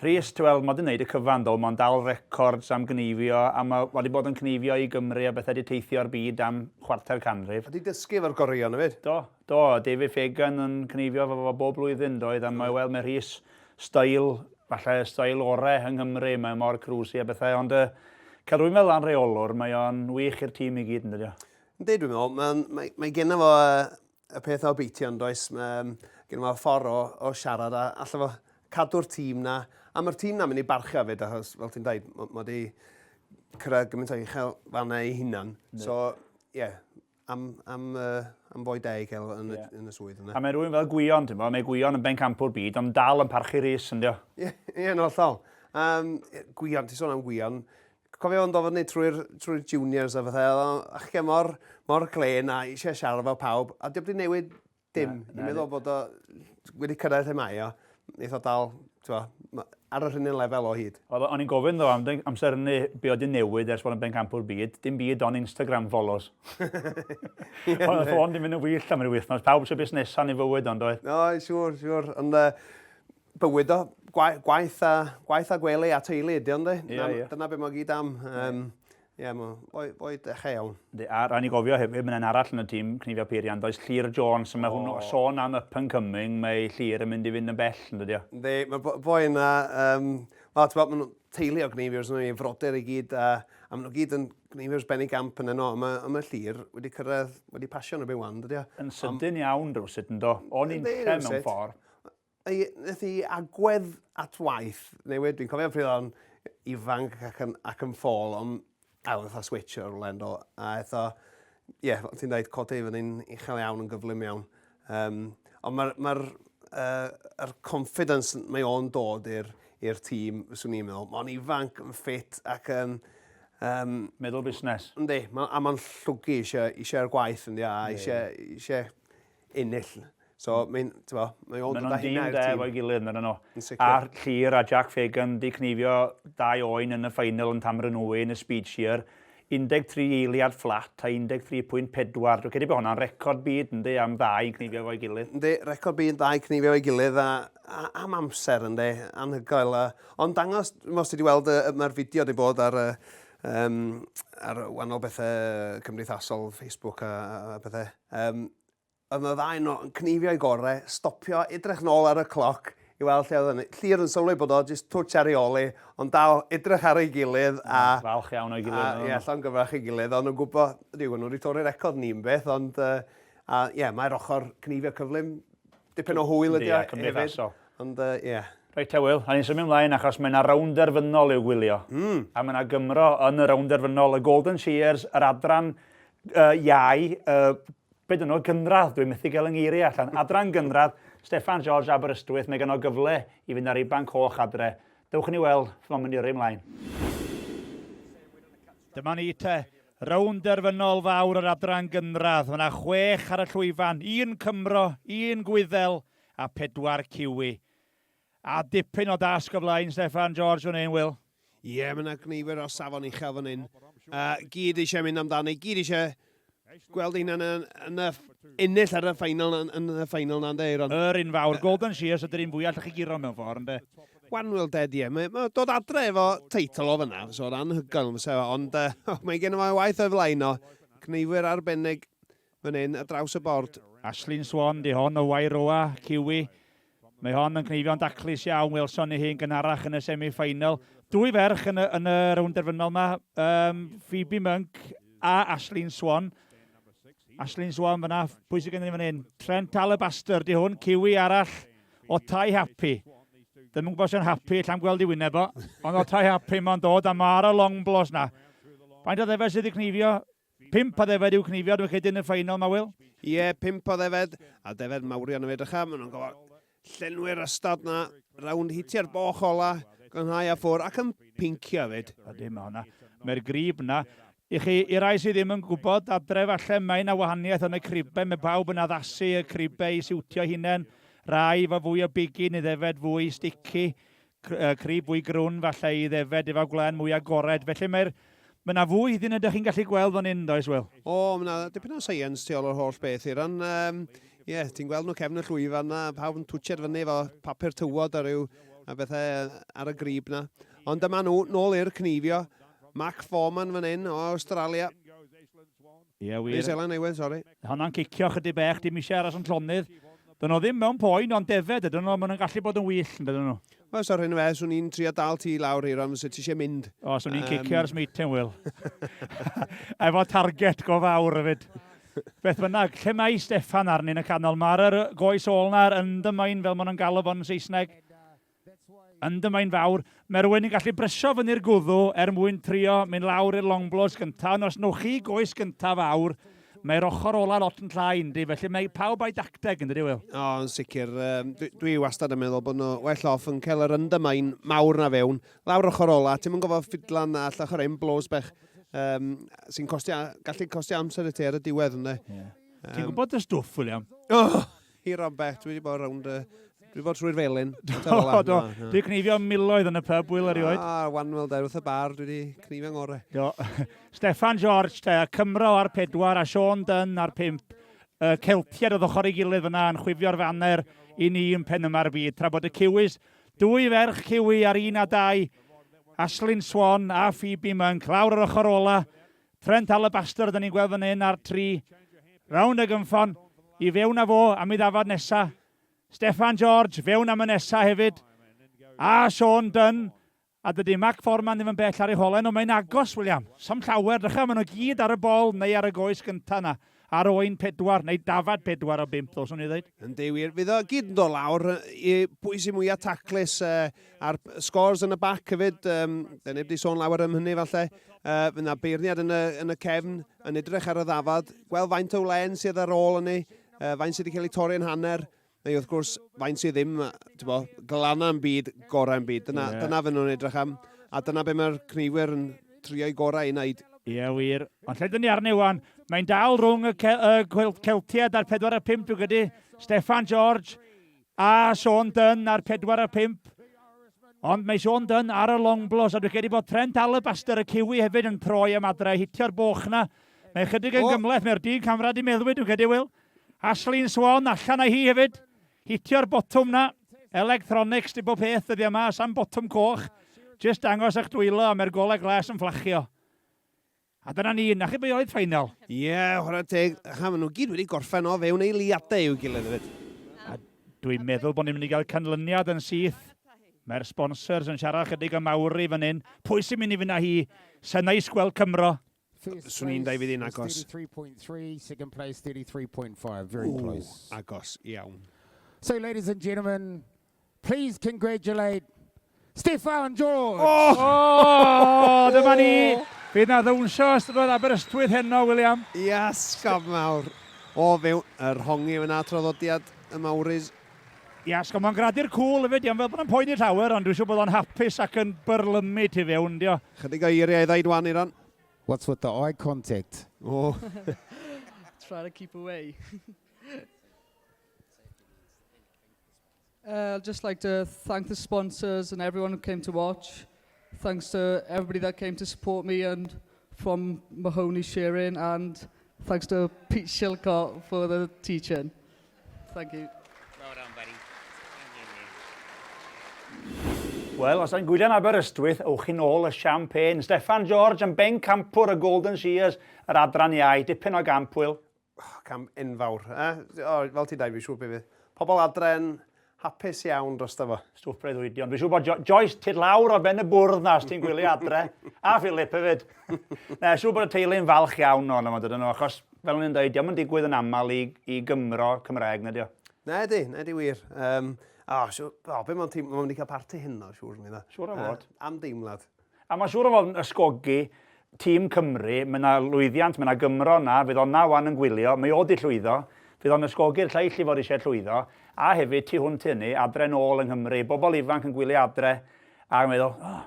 Rhys, ti weld, mae wedi gwneud y cyfan, do, mae'n dal records am gneifio, a mae wedi bod yn cneifio i Gymru a bethau wedi teithio'r byd am chwarter canrif. Wedi dysgu efo'r goreuon hefyd. Do, do, David Fagan yn cneifio efo fo bob blwyddyn, doedd, a mae weld, mae Rhys steil, falle steil ore yng Nghymru, mae mor cruisy a bethau, ond uh, cael rhywun fel yna'n rheolwr, mae o'n wych i'r tîm i gyd, yn dydi o? Yndi, dwi'n meddwl, mae, mae, mae genna fo y peth o beitio yn does, mae genna fo ffordd o, o siarad a allai fo cadw'r tîm na, a mae'r tîm na'n mynd i barchu hefyd, achos fel ti'n dweud, mae ma wedi cyrraedd gymaint o uchel fanna ei hunan. So, ie, yeah, am, am, uh, am foi deg cael yn, yeah. y, yn y swydd yna. A mae rhywun fel Gwion, ti'n bo, mae Gwion yn bencampwr byd, ond dal yn parchu Rhys, yn dio? Ie, yeah, yn hollol. Um, Gwion, ti'n sôn am Gwion, Cofio fo'n dod fyny trwy'r trwy juniors a phethau, oedd o'n achge mor, mor glên a eisiau siarad efo pawb, a dio'm 'di newid dim. Dwi'n meddwl bod o wedi cyrraedd lle mae o, neith o dal, t'mo', ar yr un lefel o hyd. Oedd o'n i'n gofyn ddo am amser hynny be oedd 'di newid ers bod yn bencampwr byd, dim byd ond Instagram follows. Oedd y ffôn 'di mynd yn wyllt am ryw wythnos, pawb eisiau busnesa yn ei fywyd ond oedd? O, siŵr, siŵr, ond uh, bywyd o, gwaith a, gwaith a gwely a teulu ydy ond Ie, ie. Dyna be mae gyd am. Um, ie, mae boi, boi dechrau iawn. A rhaid ni gofio hefyd, mae'n un arall yn y tîm cnifio peiriant, does Llyr Jones, mae hwnnw, oh. sôn am up and coming, mae Llyr yn mynd i fynd yn bell, yn dydi o? Yndi, mae boi yna, um, wel, ti'n bod, maen nhw teulu o gneifio'rs, nhw i frodyr i gyd, a, a maen nhw gyd yn gneifio'rs benigamp yn yno, a mae, a mae Llyr wedi cyrraedd, wedi pasio nhw beth wan, dydi o? Yn sydyn iawn rhywsut, yn do? O'n i'n lle mewn ffordd. Ei, wnaeth hi agwedd at waith newid. Dwi'n cofio pryd o'n ifanc ac yn, ac yn ffôl, ond a oedd fatha switch o rhywle ynddo. A eto, ie, yeah, ti'n dweud, codi fyny'n uchel iawn yn gyflym iawn. Um, ond mae'r ma uh, er confidence mae o'n dod i'r i'r tîm, fyswn i'n meddwl. Mae'n ifanc, yn ffit ac yn... Um, Meddwl busnes. Yndi, ma, a mae'n llwgu eisiau, eisiau'r gwaith, yndi, a eisiau, eisiau ennill. So, mae'n, ti'n bo, mae o'n dod â hynna i'r tîm. Maen nhw'n dîm efo'i gilydd, yn nhw. A Llyr a Jack Fagan di cnifio dau oen yn y ffeinal yn Tamrynwy yn y speed shear. 13 eiliad fflat a 13.4. Dwi'n credu bod hwnna'n record byd, yndi, am ddau yn cnifio efo'i gilydd. Yndi, record byd ddau cnifio efo'i gilydd a, a, am amser, yndi, anhygoel. A, ond dangos, os ti wedi weld, mae'r fideo wedi bod ar, um, ar wahanol bethau cymdeithasol, Facebook a, a bethau. Um, Oedd y ddau nhw yn cneifio'u gore, stopio, edrych nôl ar y cloc i weld lle oedd hynny. Llyr yn sylwi bod o jyst twtsh ar ei ôl hi, ond dal edrych ar ei gilydd a... Falch iawn o'i gilydd. A ie, llongyfarch ei gilydd, ond nhw'n gwybod, ydy, nhw wedi torri record ni'n beth, ond uh, a ie, mae'r ochr cneifio cyflym, dipyn o hwyl ydy o hefyd. Ond ie. Uh, yeah. Reit te, Wil, a ni'n symud ymlaen achos mae yna rownd derfynol i'w gwylio. Mm. A mae yna Gymro yn y rownd derfynol, y Golden Shears, yr adran uh, iau, uh, Be dyn nhw, gynradd, dwi'n methu gael yng ngeiriau allan. Adran gynradd, Steffan George Aberystwyth, mae gynno gyfle i fynd ar ei banc coch adre. Dewch i ni weld, mae'n mynd i yrru ymlaen. Dyma ni te, rownd derfynol fawr yr adran gynradd. Mae yna chwech ar y llwyfan, un Cymro, un Gwyddel a pedwar Ciwi. A dipyn o dasg o flaen Steffan George fan hyn, Will. Ie, yeah, mae yna gneifwyr o safon uchel fan hyn. Uh, gyd eisiau mynd amdani, gyd eisiau gweld ein yn, yn y ennill ar y final, yn, yn y final na, ynddo, Eiron? Yr un fawr, Golden Shears ydy'r un fwyaf allwch chi guro mewn ffordd, ynddo? Wan Will Dead, ie. Mae, mae dod adre efo teitl o fyna, so o'n anhygoel, fysa fo, ond uh, mae gen i waith o'i flaen o. Cneifwyr arbennig fan hyn, ar draws y bord. Ashlyn Swan, di hon o Wairoa, Kiwi. Mae hon yn cneifio'n daclus iawn, welson ni hi'n gynharach yn y semi-final. Dwy ferch yn y, yn y rownd derfynol yma, um, Phoebe Monk a Ashlyn Swan. Ashlyn Swan fyna, pwy sydd gennym ni fan hyn? Trent Alabaster di hwn, Kiwi arall o Tai Happy. Ddim yn gwybod sy'n happy, allan gweld i wyneb o, ond o Tai Happy mae'n dod a mae ar y long blows na. Faint o ddefed sydd wedi cnifio? Pump o ddefed i'w cnifio, dwi'n credu yn y ffeinal ma, Will? Ie, pump o ddefed, a defed mawrion yn edrych am, maen nhw'n gofod llenwi'r ystad na, rownd hitio'r boch ola, glanhau a ffwr, ac yn pincio hefyd. Ydy, mae hwnna. Mae'r grib na. I chi, i rai sydd ddim yn gwybod, adre falle, mae yna wahaniaeth yn y cribau. Mae pawb yn addasu y cribau i siwtio hunain. Rai efo fwy o bigyn i ddefed fwy sticky, crib fwy grwn falle i ddefed efo gwlân mwy agored. Felly mae'r, mae yna fwy iddyn ydych chi'n gallu gweld fan hyn, does, Will? O, mae yna dipyn o science tu ôl o'r holl beth, Iran. Um, Ie, yeah, ti'n gweld nhw cefn y llwyfan na, pawb yn twtsiad fyny efo papur tywod a rhyw a bethau ar y grib na. Ond dyma nhw, nôl i'r cneifio. Mark Foreman fan hyn o Australia. Ie, yeah, wir. New Zealand Newydd, sori. Honna'n cicio chydig bech, dim eisiau aros yn llonydd. Dyn nhw ddim mewn poen, ond defed ydyn nhw, maen nhw'n gallu bod yn wyll, yn dydyn nhw. Wel, sori, hyn fe, swn i'n trio dal ti lawr Eiron, fysa ti eisiau mynd. O, swn i'n um... cicio ar smeityn, Will. Efo target go fawr hefyd. Beth bynnag, lle mae Steffan arni yn y canol? Mae'r goes ôl na'r undermine, fel maen nhw'n galw fo'n Saesneg. Undermine fawr. Mae rhywun yn gallu brysio fyny'r gwddw er mwyn trio mynd lawr i'r long blows gyntaf, ond os newch chi goes gyntaf fawr, mae'r ochr ola lot yn llai, yndi? Felly mae pawb a'i dacteg, yn dydi, Will? O, yn sicr. Um, dwi, dwi wastad yn meddwl bod nhw well off yn cael yr undermine mawr na fewn. Lawr ochr ola, ti'n mynd gofod ffidlan a llach o'r ein blows bech um, sy'n costio, gallu costio amser i ti ar y diwedd, ynddi? Yeah. Um, Ti'n gwybod y stwff, William? Oh! Hir ond bell, dwi wedi bod rownd y... Dwi wedi bod trwy'r felin. Do, do. Dwi wedi cneifio miloedd yn y pub, Will, erioed. Ah, Wanwel, da, wrth y bar, dwi wedi cneifio ngore. Do. Steffan George, te, Cymro ar pedwar a Sean Dunn ar pump. Y Celtiaid oedd ochr ei gilydd fyna yn chwifio'r faner i ni yn pen yma'r byd, tra bod y Kiwis, dwy ferch Kiwi ar un a dau, Ashlyn Swan a Phoebe Monk, lawr yr ochr ola, Trent Alabaster ydyn ni'n gweld fan hyn ar tri. Rownd y gynffon, i fewn â fo am ei ddafad nesa. Steffan George, fewn am y nesa hefyd. A Sean Dunn, a dydy Mac Foreman ddim yn bell ar ei holen, ond mae'n agos, William. Sam llawer, drycha, maen nhw gyd ar y bol neu ar y goes gynta na. Ar oen pedwar, neu dafad pedwar o bump, ddylswn i ddweud. Yndi wir, fydd o gyd yn dod lawr i pwy sy'n mwyaf taclus uh, a'r scores yn y bac hefyd, um, da neb wedi sôn lawer am hynny falle. Uh, fydd yna beirniad yn y, yn y cefn yn edrych ar y ddafad, gweld faint o wlen sydd ar ôl hynny, uh, faint sydd wedi cael ei torri yn hanner, neu wrth gwrs faint sydd ddim, bo, glana'n byd, gorau'n byd. Dyna, yeah. dyna fy nhw'n edrych am, a dyna be mae'r cneifwyr yn trio'i gorau i wneud. Ie, wir. Ond lle dyn ni arni wan? Mae'n dal rhwng y, ce y Celtiaid ar 4 a 5, dwi'n gyda. Steffan George a Sean Dunn ar 4 a 5. Ond mae Sean Dunn ar y long blows, a dwi'n credu bod Trent Alabaster y Kiwi hefyd yn troi am adre, hitio'r boch na. Mae chydig yn oh. gymleth, mae'r dyn camera di meddwi, dwi'n credu, Will. Ashlyn Swan allan â hi hefyd. Hitio'r botwm na. Electronics di bob peth dyddia yma, sam botwm coch. Jyst dangos eich dwylo a mae'r golau glas yn fflachio. A dyna ni, na chi be oedd ffeinal. Ie, yeah, chwarae teg. Ha, maen nhw gyd wedi gorffen o fewn eiliadau i'w gilydd hefyd. A dwi'n meddwl bod ni'n mynd i gael canlyniad yn syth. Mae'r sponsors yn siarad chydig am Maori fan hyn. Pwy sy'n mynd i fynd â hi? Sa'n neis gweld Cymro. Swn i'n deud fydd hi'n agos. 33.3, second place 33.5, very Ooh, close. Agos iawn. So ladies and gentlemen, please congratulate Steffan George! Oh! oh dyma ni! Fydd na ddawnsio ystod Aberystwyth heno, William. Iasgob mawr. O fewn yr hongi fyna traddodiad y Mawrys. Iasgob, mae'n gradu'r cwl hefyd, iawn, fel bod o'n poeni llawer, ond dwi'n siŵr bod o'n hapus ac yn byrlymu tu fewn, dio. Chydig o eiriau i ddeud wan, Iran. What's with the eye contact? Oh. Trying to keep away. uh, I'd just like to thank the sponsors and everyone who came to watch. Thanks to everybody that came to support me and from Mahoney Shearing and Thanks to Pete Shilcott for the teaching. Thank you. Well done, buddy. Wel, os y'n gwylio'n Aberystwyth, ewch chi'n ôl y champagne. Steffan George yn bencampwr y Golden Shears, yr adran iau, dipyn o gamp, Will. Oh, camp enfawr. Eh? Oh, fel ti'n dweud, fi'n siŵr bydd pobl adre'n hapus iawn drosto fo. Stwff breuddwydion. Dwi'n siŵr bod jo Joyce, ti'n lawr o ben y bwrdd na os ti'n gwylio adre. A Philip hefyd. Na, siŵr bod y teulu'n falch iawn o'n yma, dydyn nhw, achos fel o'n i'n dweud, diolch yn digwydd yn aml i, i Gymro Cymraeg, na dio. Na di, na di wir. Um, oh, siwr, oh, be mae'n teimlo, mae'n mynd i cael parti heno, siŵr ni dda. Siŵr o fod. Am deimlad. A mae'n siŵr o fod yn ysgogi tîm Cymru, mae yna lwyddiant, mae yna Gymro yna, fydd o'n na wan yn gwylio, mae o di llwyddo, fydd o'n ysgogi'r lleill i fod eisiau llwyddo, a hefyd tu hwnt hynny, adre nôl yng Nghymru, bobl ifanc yn gwylio adre, a yn meddwl, oh,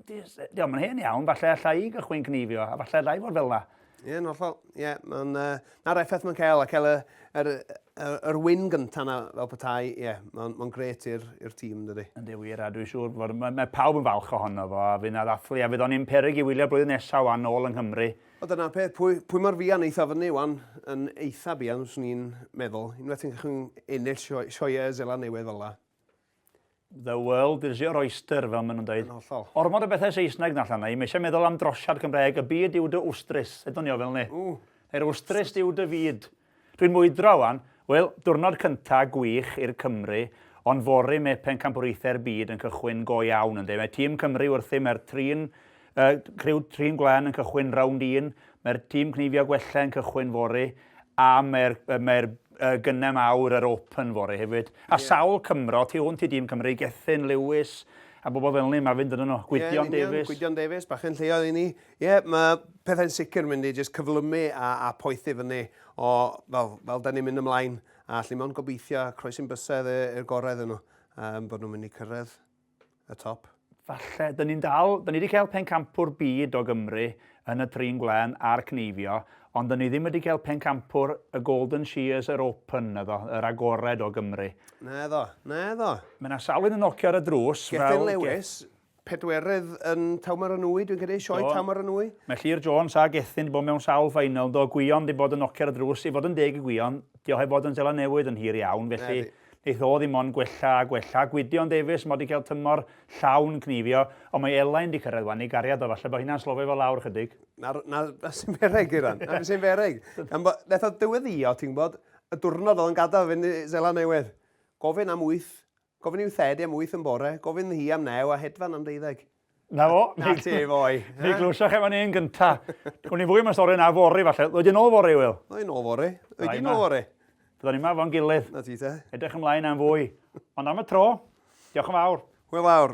diolch yn hen iawn, falle allai i gychwyn cnifio, a falle allai fod fel yna. Ie, yn hollol. Ie, mae'n... Uh, na'r effaith mae'n cael, a cael y, yr, yr, yr win gyntaf na fel petai, ie, mae'n ma gret i'r i'r tîm, dydy. Yndi wir, a dwi'n siŵr bod mae, mae pawb yn falch ohono fo, a fydd 'na ddathlu, a fydd o'n un peryg i wylio blwyddyn nesaf wan nôl yng Nghymru. O dyna'r peth, pwy, pwy mor fuan eitha fyny wan, yn eitha buan, swn i'n meddwl. Unwaith ti'n cychwyn ennill sioeau Seland Newydd fel la. The world is your oyster, fel maen nhw'n dweud. Yn hollol. Ormod o bethau Saesneg na allan i. Mae eisiau meddwl am drosiad Cymraeg. Y byd yw dy wstrys. Edwn ni o fel ni. Neu'r wstrys yw dy fyd. Dwi'n mwydro wan. Wel, diwrnod cynta gwych i'r Cymry, ond fory mae pencampwriaethau'r byd yn cychwyn go iawn, ynddi? Mae tîm Cymru wrthi, mae'r trin, uh, criw trin gwlân yn cychwyn rownd un, mae'r tîm cnifio gwella yn cychwyn fory, A mae'r mae'r yy gynnau mawr yr Open fory hefyd. A yeah. sawl Cymro, tu hwnt i dîm Cymru, Gethin Lewis, a bobl fel ni, mae fynd yn nhw. Gwydion yeah, Davies. Gwydion Davies, bach yn lleoedd i ni. Ie, yeah, mae pethau'n sicr mynd i jyst cyflymu a, a poethi fyny o, fel, fel da ni'n mynd ymlaen. A allu mewn gobeithio croesi'n bysedd i'r gorau iddyn nhw, um, bod nhw'n mynd i cyrraedd y top. Falle, dyn ni'n dal, dyn ni wedi cael pencampwr byd o Gymru yn y trin gwlân a'r cneifio, ond dyn ni ddim wedi cael pencampwr y Golden Shears yr Open, naddo, yr agored o Gymru. Naddo, naddo. Mae yna sawl un yn nocio ar y drws. Gethin Lewis, pedwerydd yn Taumaranui, dwi'n credu, sioe Taumaranui. Mae Llyr Jones a Gethin wedi bod mewn sawl final, do, Gwion wedi bod yn nocio ar y drws, i fod yn deg i Gwion, dio heb fod yn Seland Newydd yn hir iawn, felly Neith o ddim ond gwella a gwella. Gwydion Davies, mae o 'di cael tymor llawn cneifio, ond mae Elain 'di cyrraedd 'wan, ei gariad o, falle bod hynna'n slofio fo lawr chydig. Na, na, na sy'n beryg, Iran. Na sy'n beryg. Gan bo, nath o dyweddïo, ti'n gwybod, y diwrnod oedd yn gadael fynd i Seland Newydd. Gofyn am wyth, gofyn i'w thedi am wyth yn bore, gofyn hi am new a hedfan am deuddeg. Na fo. Na ti, foi. Mi glwsoch chi fan hyn gynta. Gwn i fwy am y stori na fory falle. Ddoi di nôl fory, Wil? Ddoi nôl fory. Ddoi di nôl fory. Byddwn ni yma fo'n gilydd. Na ti te. Edrych ymlaen am fwy. Ond am y tro, diolch yn fawr. Hwyl fawr.